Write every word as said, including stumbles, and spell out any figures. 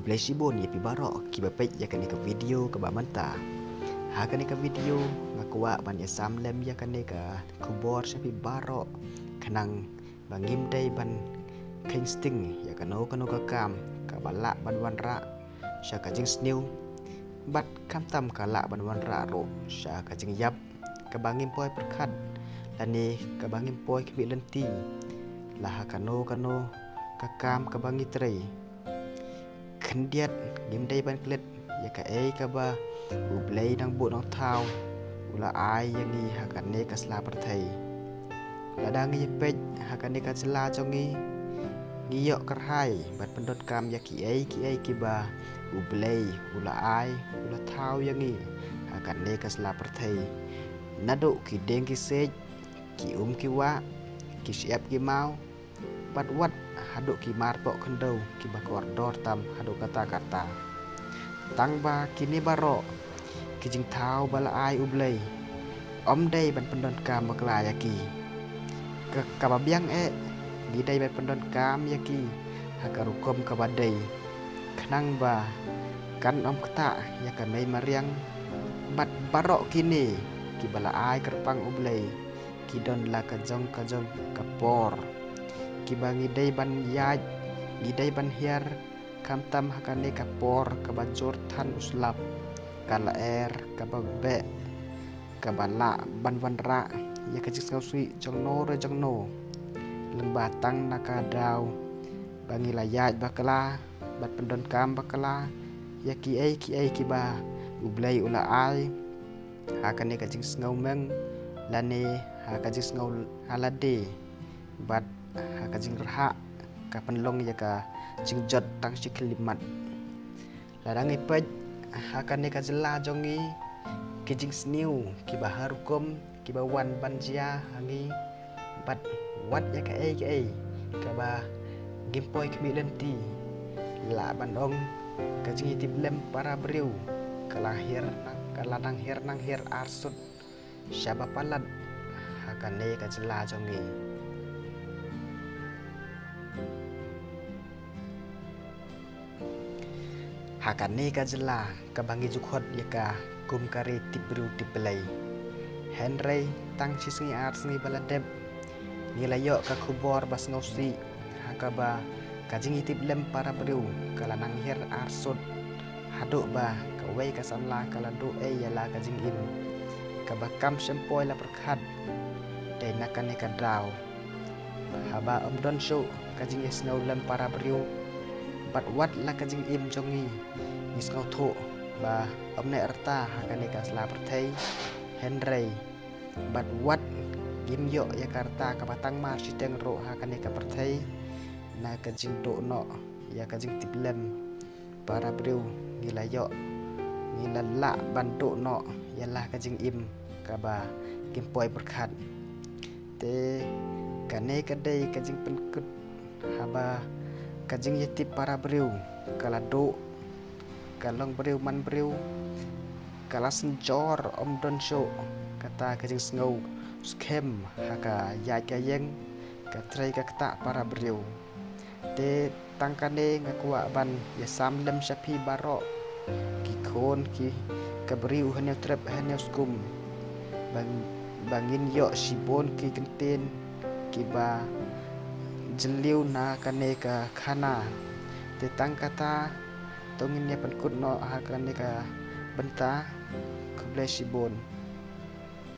Khublei shibun ïa phi baroh kiba peit ïa kane ka video kaba mynta. Ha kane ka video nga kwah ban ïa sam lem ïa kane ka khubor sha phi baroh, khnang ba ngim dei ban kheiñ sting ïa kano kano ka kam kaba lah ban wanrah sha ka jingsniew, bad khamtam ka lah ban wanrah ruh sha ka jingïap kaba ngim poi pyrkhat lane kaba ngim poi khmih lynti la ha kano kano ka kam kaba ngi trei. Khyndiat, ngim dei ban klet ïa kaei kaba U Blei Nongbuh Nongthaw u la ai ïa ngi ha kane ka sla pyrthei. Lada ngi ïa peit ha kane ka jylla jong ngi, ngi ïoh kyrhai bad pyndonkam ïa kiei kiei kiba U Blei u la ai, u la thaw ïa ngi ha kane ka sla pyrthei. Naduh ki dieng ki siej, ki um ki wah, ki shyiap ki maw, bad wat haduh ki marpoh khyndew kiba kordor tam haduh katta katta. Tang ba kine baroh ki jingthaw ba la ai U Blei, ym dei ban pyndonkam bakla ïa ki. Ka, kaba biang eh, ngi dei ban pyndonkam ïa ki ha ka rukom kaba dei, khnang ba kan ym ktah ïa ka mei mariang. Bad baroh kine kiba la ai kyrpang U Blei, ki don la ka jong ka jong ka por kiba ngi dei ban ïaid, ngi dei ban hiar, khamtam ha kane ka por kaba jur than u slap, ka lyer kaba beh, kaba lah ban wanrah ïa ka jingsngewsih jongno re jongno. Lyngba tang na ka daw ba ngi la ïaid bakla bad pyndonkam bakla ïa kiei kiei kiba U Blei u la ai ha kane ka jingsngew meng lane ha ka jingsngew ha lade, bad ha ka jingrhah ka pynlong ïa ka jingjot tang shi khyllipmat. Lada ngi peit ha kane ka jylla jong ngi, ki jingsniew kiba har rukom kiba wan ban jia ha ngi, bad wat ïa kaei kaei kaba ngim poi khmih lynti, lah ban ong ka jingïatiplem para briew ka la hiar nang, ka la nang hiar nang hiar arsut shaba palat ha kane ka jylla jong ngi. Ha kane ka jylla kaba ngi ju khot ïa ka kum ka ri tip briew tip Blei. Hynrei tang shi sngi ar sngi ba la dep, ngi la ïoh ka khubor ba sngewsih, ha kaba ka jingïatiplem para briew ka la nang hiar arsut, haduh ba kawei ka samla ka la duh ei ïa la ka jingim, kaba kam shym poi la pyrkhat. Dei na kane ka daw, haba ym don shuh ka jingïasngewlem para briew, bad wat la ka jingim jong ngi, ngi sngewthuh ba ym neh rta ha kane ka sla pyrthei, hynrei bad wat ngim ïoh ïa ka rta kaba tang mar shiteng ruh ha kane ka pyrthei, na ka jingduh noh ïa ka jingtiplem para briew ngi la ïoh, ngi la lah ban duh noh ïa la ka jingim kaba ngim poi pyrkhat. Te kane ka dei ka jingpynkut, haba ka jingïatip para briew ka la duh, ka long briew man briew, ka la synjor, ym don shuh kata ka jingsngew skhem ha ka ïaid ka ïeng, ka trei ka ktah para briew. Te tang kane nga kwah ban ïasam lem sha phi baroh ki khun ki, ka briew hynñiewtrep hynñiewskum, ba, ba ngin ïoh shibun ki kyntien kiba jylliew na kane ka khana. Te tang kata to ngin ïa pynkut noh ha kane ka bynta. Khublei shibun.